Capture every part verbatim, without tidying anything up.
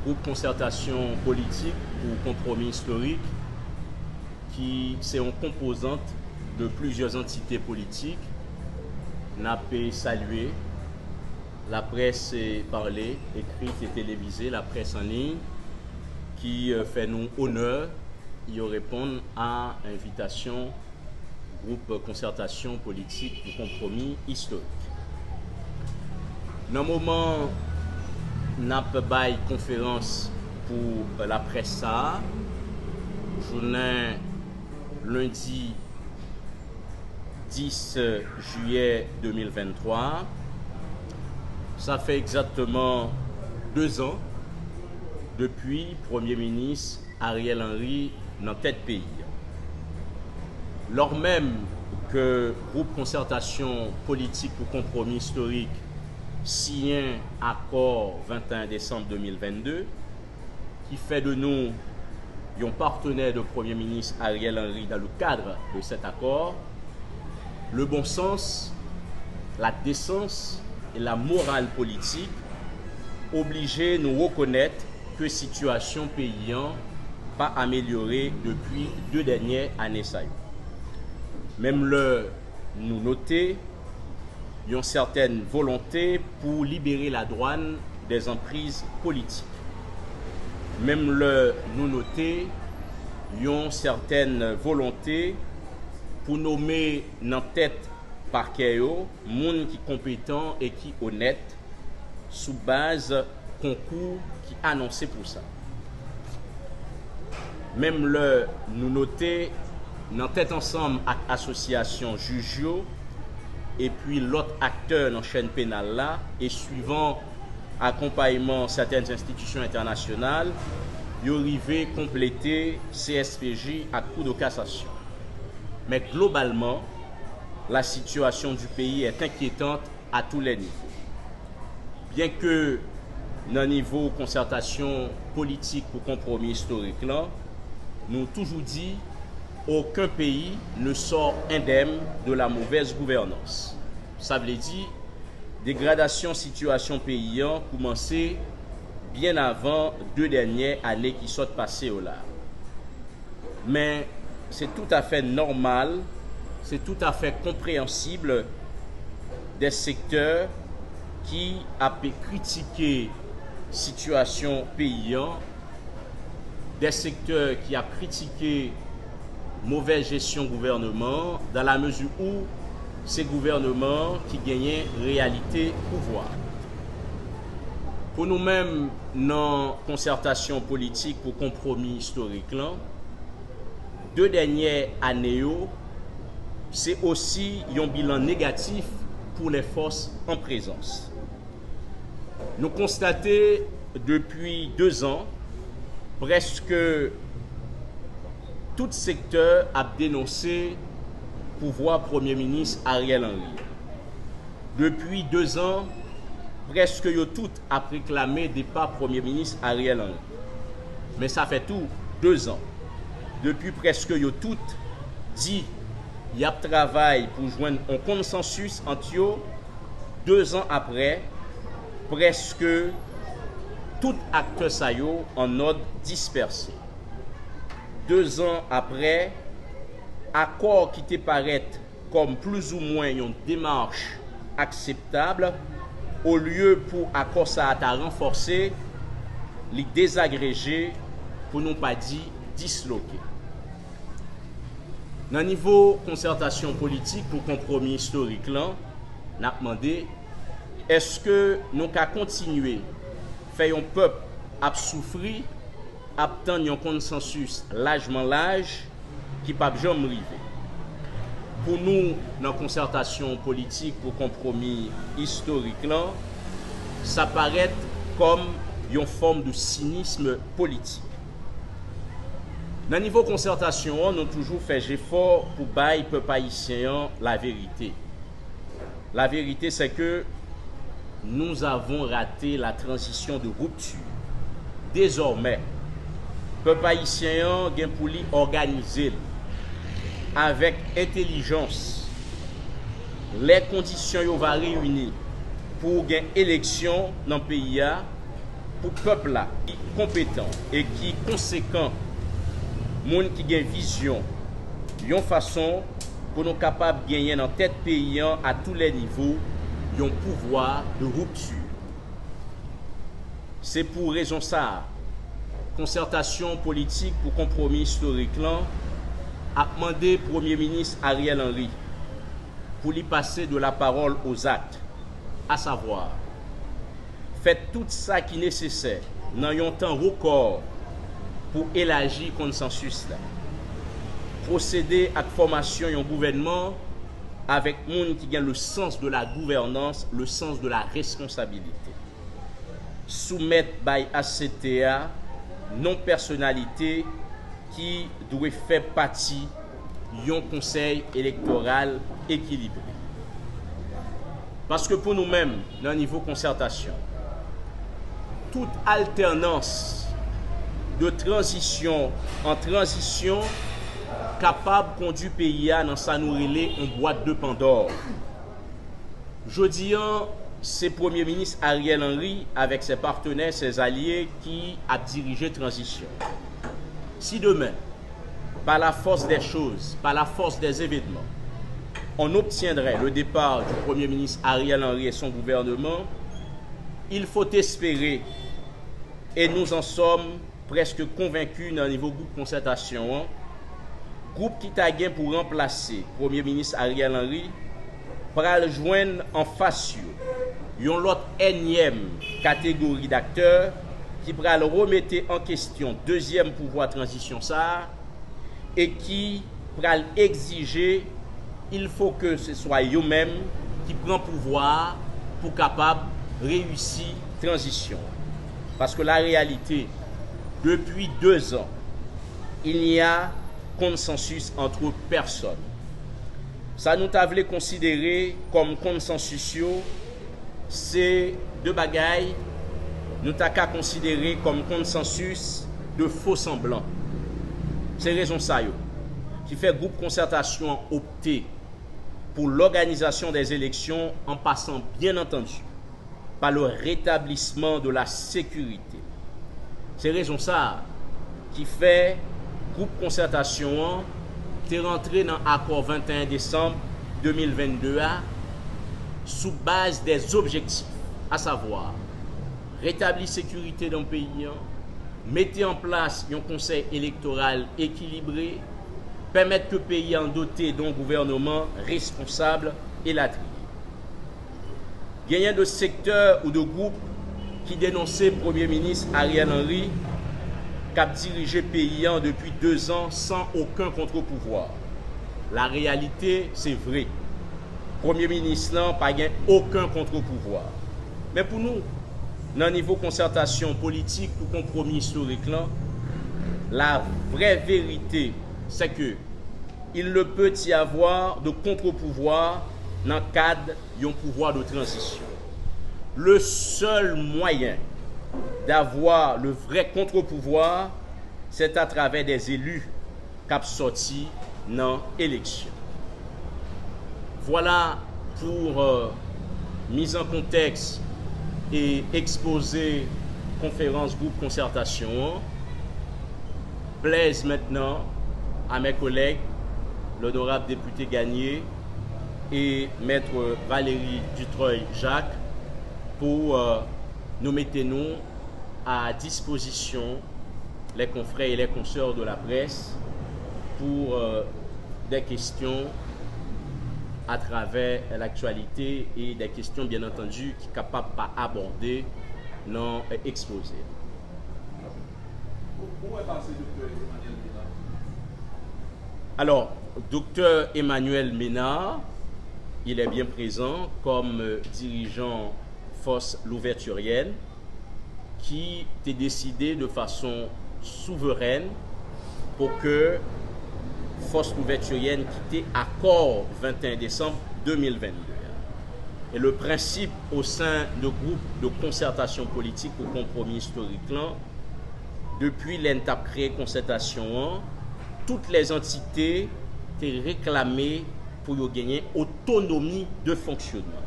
Gwoup Konsètasyon Politik pou Konpwomi Istorik, ki se yon konpozant de plizyè antite politik, n ap salye laprès pale, ekrit e televize, laprès an liy, ki, euh, fè nou onè, yo reponn a envitasyon Gwoup Konsètasyon Politik pou Konpwomi Istorik. Nan moman n ap bay konferans pou laprès sa a, jounen lendi dis jiyè de mil venntwa, sa fè egzakteman dezan depi Premye Minis Ariel Henry nan tèt peyi a. Lòrmenm ke Gwoup Konsètasyon Politik pou Konpwomi Istorik siyen akò venteyen desanm de mil vennde, ki fè de nou yon partenaire de Premye Minis Ariel Henry dans le cadre de cet accord, le bon sens, la décence et la morale politique oblije nou rekonèt ke sitiyasyon peyi an pa amelyore depi de dènyè ane sa yo. Menm lè nou note yon sètèn volonte pou libere ladwàn dè zanpriz politik. Menm lè nou note yon sètèn volonte pou nome nan tèt pakè yo moun ki konpetan e ki onèt sou baz konkou ki anonse pou sa. Menm lè nou note nan tèt ansanm ak asosyasyon jij yo epi lòt aktè nan chèn penal la e swivan akonpayman sètèn enstitisyon entènasyonal, yo rive konplete C S P J ak Cour de cassation. Men globalman, la situation du pays est inquiétante à tous les niveaux. Byenke nan nivo konsètasyon politik pou konpwomi istorik lan, nou toujou di, aucun pays ne sort indemne de la mauvaise gouvernance. Sa vle di, degradasyon sitiyasyon peyi an koumanse byen avan de dènyè ane ki sot pase yo la. Men se toutafè nòmal, se toutafè konpreyansib dè sektè ki ap kritike sitiyasyon peyi an, dè sektè ki ap kritike movèz jesyon gouvèneman an, dans la mesure où se gouvèneman an ki genyen reyalite pouvwa. Pou nou menm, nan konsètasyon politik pou konpwomi istorik lan, de dènyè ane yo, se osi yon bilan negatif pour les forces en présence. Nou konstate depi dezan, prèske tout sektè ap denonse pouvwa Premye Minis Ariel Henry. Depi dezan, prèske yo tout ap reklame depa Premye Minis Ariel Henry. Men sa fè tou dezan depi prèske yo tout di y ap travay pou jwenn yon konsansis ant yo. Dezan aprè, prèske tout aktè sa yo an òd dispèse. Dezan aprè, akò ki te parèt kòm plizoumwen yon demach akseptab, olye pou akò sa a ta ranfòse, li dezagreje, pou nou pa di disloke. Nan nivo konsètasyon politik pou konpwomi istorik lan, n ap mande, èske nou ka kontinye fè yon pèp ap soufri, ap tann yon konsansis lajman laj ki p ap janm rive? Pou nou, nan konsètasyon politik pou konpwomi istorik lan, sa parèt kòm yon fòm de sinism politik. Nan nivo konsètasyon an, nou toujou fè jefò pou bay pèp ayisyen an laverite. La vérité, c'est que nous avons raté la transition de rupture. Dezòmè, pèp ayisyen an gen pou li òganize l avèk entèlijans. Lè kondisyon yo va reyini pou gen eleksyon nan peyi a, pou pèp la ki konpetan e ki konsekan, moun ki gen vizyon, yon fason pou nou kapab genyen nan tèt peyi an, à tous les niveaux, yon pouvwa de rupture. Se pou rezon sa a, konsètasyon politik pou konpwomi istorik lan ap mande Premye Minis Ariel Henry pou li pase de la parole aux actes, à savoir, fè tout sa ki nesesè nan yon tan rekò pou elaji konsansis la. Pwosede ak fòmasyon yon gouvènman avèk moun ki gen le sens de la gouvènans, le sens de la responsabilité. Soumèt bay H C T a non pèsonalite ki dwe fè pati yon konsèy elektoral ekilibre. Paske pou nou menm, nan nivo konsètasyon, tout altènans de tranzisyon an tranzisyon kapab kondui peyi a nan sa nou rele yon bwat de Pandò. Jodi an, se Premye Minis Ariel Henry avèk ses partenaires, ses alliés ki ap dirije tranzisyon. Si demen, par la force des choses, par la force des événements, on obtiendrait le départ du Premier ministre Ariel Henry et son gouvernement, il faut espérer, et nous en sommes prèske konvenki nan nivo gwoup konsètasyon an, gwoup ki ta gen pou ranplase Premye Minis Ariel Henry pral jwenn anfas yo yon lòt ènyèm kategori d'aktè ki pral remete an kesyon dezyèm pouvwa tranzisyon sa a e ki pral egzije il faut que ce soit yo menm ki pran pouvwa a pou kapab reyisi tranzisyon. Paske la réalité, depuis deux ans, il n'y a consensus entre personne. Sa nou ta vle konsidere kòm konsansis yo, se de bagay nou ta ka konsidere kòm konsansis de faux semblants. Se rezon sa yo ki fè gwoup konsètasyon an opte pour l'organisation des élections en passant, bien entendu, par le rétablissement de la sécurité. Se rezon sa a ki fè gwoup konsètasyon an te rantre nan akò venteyen desanm de mil vennde a sou baz des objectifs, à savoir, retabli sekirite nan peyi an, mete an plas yon konsèy elektoral ekilibre, pèmèt ke peyi an dote de yon gouvènman responsab, elatriye. Genyen de sektè ou de gwoup ki denonse Premye Minis Ariel Henry k ap dirije peyi an depi dezan san okenn kontrpouvwa. La réalité, se vre. Premye Minis lan pa gen okenn kontrpouvwa. Men pou nou, nan nivo konsètasyon politik pou konpwomi istorik lan, la vraie vérité, c'est que il ne peut y avoir de contre-pouvoir nan kad yon pouvwa de tranzisyon. Le seul moyen d'avoir le vrai contre-pouvoir, c'est à travers des élus k ap sòti nan eleksyon. Voilà pour euh, mise en contexte et exposé konferans gwoup konsètasyon an. Plaise maintenant à mes collègues, l'honorable député Gagné et maître Valéry Dutreuil Jacques, pour euh, nous mettre nous à disposition les confrères et les consoeurs de la presse pour euh, des questions à travers l'actualité et des questions, bien entendu, ki kapab pa abòde nan ekspoze. Ou wè pase Doktè Emmanuel Ménard? Alors, Docteur Emmanuel Ménard, il est bien présent comme euh, dirigeant Force Louverturienne ki te deside de fason souverèn pou ke Force Louverturienne kite akò venteyen desanm de mil vennde a. E le prensip o sen de gwoup de konsètasyon politik pou konpwomi istorik lan, depi lè n t ap kreye konsètasyon an, tout lèzantite te reklame pou yo genyen otonomi de fonksyonman.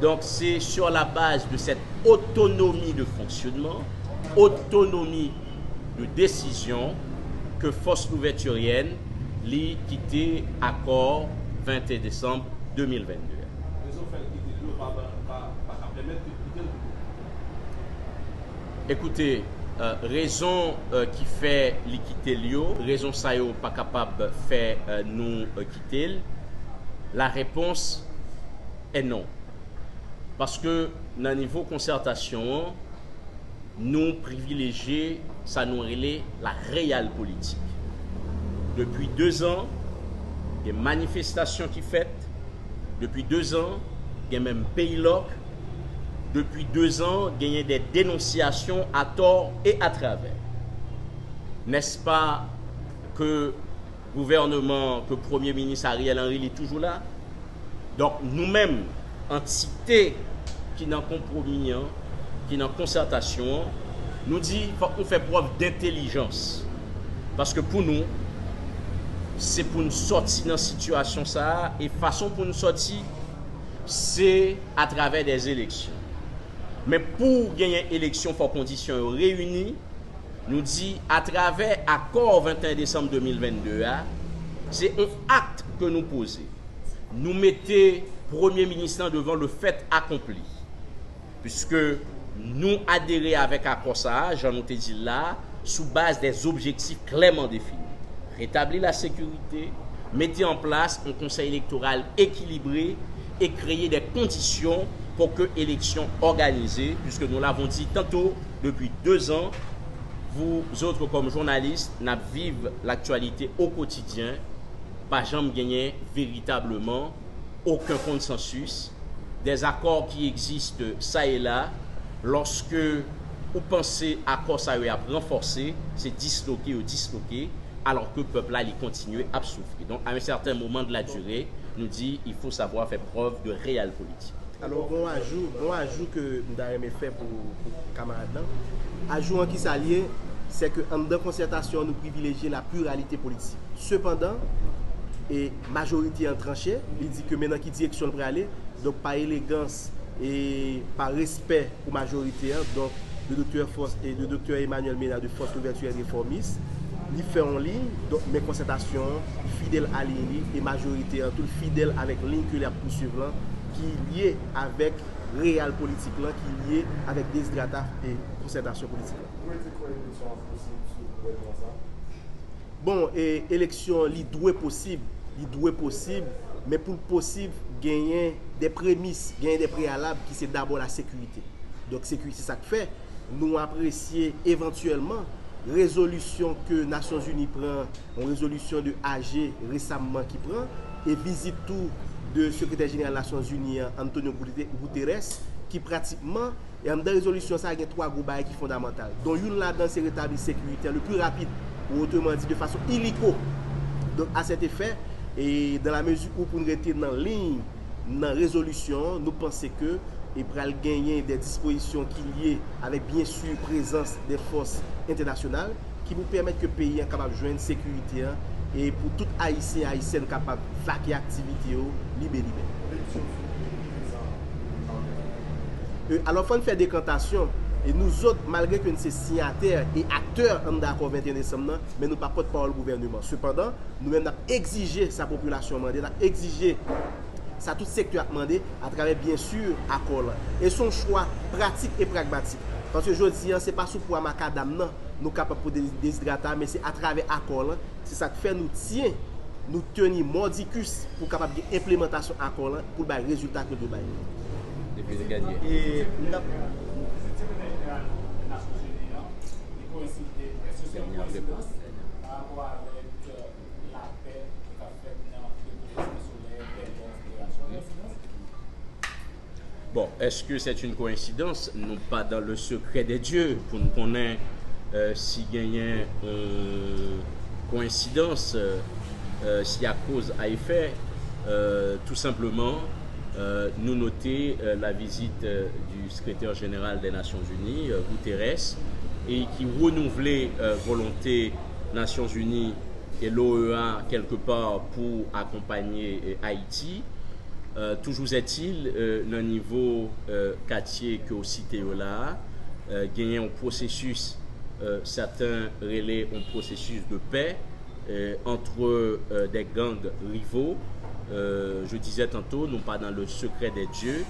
Donk, se sur la base de cette Otonomi de fonksyonman, otonomi de desizyon ke Fòs Louvètiryèn li kite akò venteyen desanm de mil vennde a. Rezon fè l kite l yo pa, pa, pa, pa ka pèmèt ke l kite l pou. Ekoute, euh, rezon, euh, ki fè li kite l yo, rezon sa yo pa kapab fè, euh, nou, euh, kite l. La réponse est non. Paske nan nivo konsètasyon an, nou privilejye sa nou rele la realpolitik. Depi dezan, gen manifestasyon ki fèt. Depi dezan, gen menm peyi lòk. Depi dezan, genyen de denonsyasyon atò e atravè. Nèspa ke gouvènman ke Premye Minis Ariel Henry li toujou la? Donk, nou menm, antite ki nan konpwomi an, ki nan konsètasyon an, nou di fòk nou fè prèv dentèlijans. Paske pou nou, se pou n sòti nan sitiyasyon sa a, e fason pou n sòti, se atravè dè eleksyon. Men pou genyen eleksyon, fò kondisyon yo reyini. Nou di, atravè akò venteyen desanm de mil vennde a, se yon akt ke nou poze. Nou mete Premye Minis lan devan le fait accompli. Piske nou adere avèk akò sa a, jan nou te di l la, sou baz dè objektif klèman defini. Retabli lasekirite, mete an plas yon konsèy elektoral ekilibre e kreye dè kondisyon pou ke eleksyon òganize, piske nous l'avons dit tantôt, depuis deux ans, vous autres comme journalistes, n ap viv laktyalite o kotidyen, pa janm genyen veritableman okenn konsansis, dè akò ki egziste sa e la, lòske ou panse akò sa yo ap ranfòse, se disloke yo disloke, alò ke pèp la li kontinye ap soufri. Donk, à un certain moment de la durée, nou di, il faut savoir faire preuve de realpolitik. Alò, gon ajou, gon ajou ke m ta renmen fè pou, pou kamarad lan. Ajou an kisa l ye, se ke anndan konsètasyon an nou privilejye la pluralité politique. Sepandan, e majorite an tranche, li di ke men nan ki direksyon l prale, donk pa elegans e pa respè pou majorite an, donk de doktè Fòs e de doktè Emmanuel Ménard de Force Louverture Réformiste, li fè yon liy, donk men konsètasyon an fidèl a liy li e majorite an tou l fidèl avèk liy ke l ap pouswiv lan, ki lye avèk realpolitik lan, ki lye avèk dezidrata e konsètasyon politik lan. Ou rete kwè eleksyon an posib sou gouvènman sa? Bon, e, eleksyon, li dwe posib, li dwe posib, men pou l posib, genyen de premis, genyen de preyalab ki se dabò lasekirite. Donk, sekirite, se sa k fè nou apresye evantyèlman rezolisyon ke Nasyonzini pran, yon rezolisyon de A G resamman ki pran, e vizit tou de sekretè jeneral Nasyonzini an, Antonio Gute-, Guterres, ki pratikman E anndan rezolisyon sa a, gen twa gwo bagay ki fondamantal, dont youn ladan se retabli sekirite an le pli rapid ou, otreman di, de fason iliko. Donk, à cet effet, e dans la mesure où pou n rete nan liy nan rezolisyon an, nou panse ke e pral genyen de dispozisyon ki lye avèk, byen si, prezans de fòs entènasyonal ki pou pèmèt ke peyi an kapab jwenn sekirite an e pou tout Ayisyen, Ayisyèn kapab vake aktivite yo libelibè. E, alò, fò n fè dekantasyon. E nou zòt, malgre ke n se siyatè e aktè anndan akò venteyen desanm nan, men nou pa pòtpawòl gouvèneman. Sepandan, nou menm n ap egzije sa popilasyon an mande, n ap egzije sa tout sektè ap mande atravè, byen si, akò lan. E se yon chwa pratik e pragmatik. Paske jodi an, se pa sou pwa makadam nan nou kapab pou de-, dezidrata, men se atravè akò lan. Se sa k fè nou tyen, nou teni mòdikis pou kapab gen enplemantasyon akò lan, pou l bay rezilta ke l dwe bay. Depi l genyen. E n ap Bon, est-ce que c'est une coïncidence? Nou pa dans le secret des dieux pou n konnen, euh, si genyen yon koyensidans, euh, euh, si a cause à effet, euh, tou senpleman, euh, nou note, euh, la visite, euh, du secrétaire général des Nations Unies, euh, Guterres, e ki renouvle, euh, volonte Nasyonzini e l'O E A kèlkepa pou akonpaye, euh, Ayiti. Euh, toujours est-il, euh, nan nivo, euh, katye ke w site yo la a, euh, genyen yon pwosesis, euh, sèten rele yon pwosesis de pè, euh, entre, euh, des gangs rivaux. Euh, je disais tantôt, nous pas dans le secret des dieux.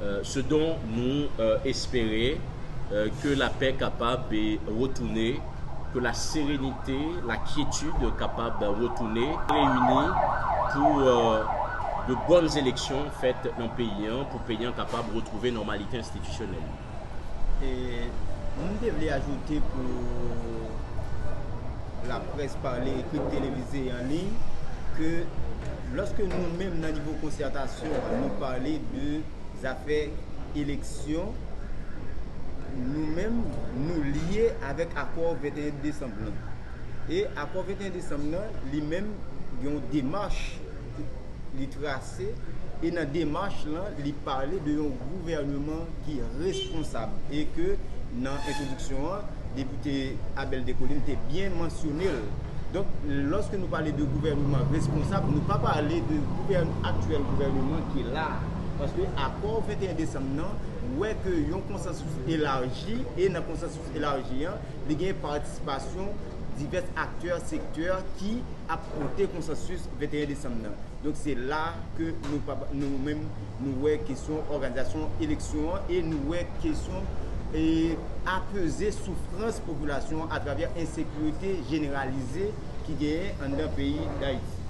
Euh, ce dont nous, euh, espérer, euh, ke lapè kapab, eh, retounen, ke la serenite, la kyetid kapab retounen, reyini pou, euh, de bòn eleksyon fèt nan peyi an, pou peyi an kapab retwouve nòmalite enstitisyonèl. E m te vle ajoute pou laprès pale, ekri, televize, an liy, ke lòske nou menm nan nivo konsètasyon an, nou pale de zafè eleksyon, nou menm, nou lye avèk akò venteyen desanm lan. E akò venteyen desanm lan, li menm, gen yon demach li trase, e nan demach lan, li pale de yon gouvèneman ki responsab, e ke nan entwodiksyon an, depite Abel Descollines te byen mansyone l. Donk, lòske nou pale de gouvèneman responsab, nou pa pale de gouvèn-, aktyèl gouvèneman ki la. Paske akò venteyen desanm nan, wè ke yon konsansis elaji, e nan konsansis elaji an, li gen patisipasyon divès aktè, sektè ki ap pote konsansis venteyen desanm nan. Donk, se la ke nou pa, nou menm, nou wè kesyon òganizasyon eleksyon an, e nou wè kesyon, e, apeze soufrans popilasyon an atravè ensekirite jeneralize ki genyen anndan peyi Dayiti.